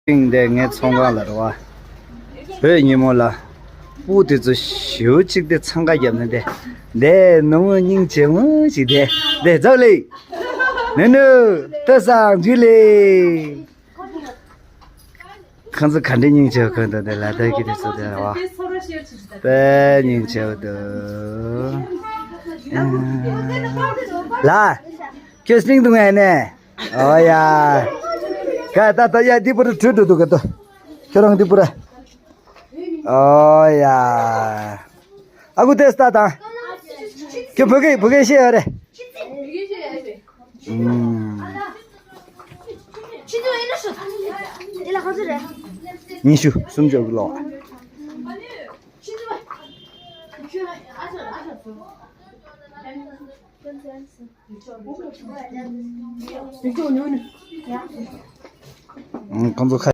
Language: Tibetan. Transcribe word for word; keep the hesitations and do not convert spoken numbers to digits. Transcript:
ཤིང་དེ་ངའི་ཚོང་ཁང་ལ་རེད་བ། བོད་ཉིན་མོ་ལ། སྤུ་དེ་ཚོ་ཞེ་པོ་ཅིག་དེ་འཚང་ཁ་བརྒྱབ་ནས་དེ། དེ་ནུ་མོ་སྙིང་རྗེ་མོ་ཞིག་དེ། དེ་ཛའོ་ལེ། ནུ་ནུ། ཏོ་སང་འཇུ་ལེ། ཁོང་ཚོ་ག་འདྲའི་སྙིང་རྗེ་པོ་འདུག་དེ་ལ་དྭགས་ཀྱི་དེ་ཚོ་དེ་རེད་བ། དཔེ་སྙིང་རྗེ་པོ་འདུག་ལ། ཁྱོད་སྙིང་འདུག་ངས་ནས། ཨོ་ཡ། ཀ་ད་ད་ཡ་འདི་པུ་རུ་བྲོས་འགྲོ་འདུག་ག་ཏོ། ཁྱོད་རང་འདི་པུ་ར། ཨོ་ཡ། ཨ་ཁུ་ཏེ་སྟ་དང་། ཁྱོད་བོད་སྐད་བོད་སྐད་བཤད་ཡོད་རེད། ཨུམ། ཉི་ཤུ་སུམ་ཅུ་གི་ལོ། ཁོང་ཚོ་ཁ།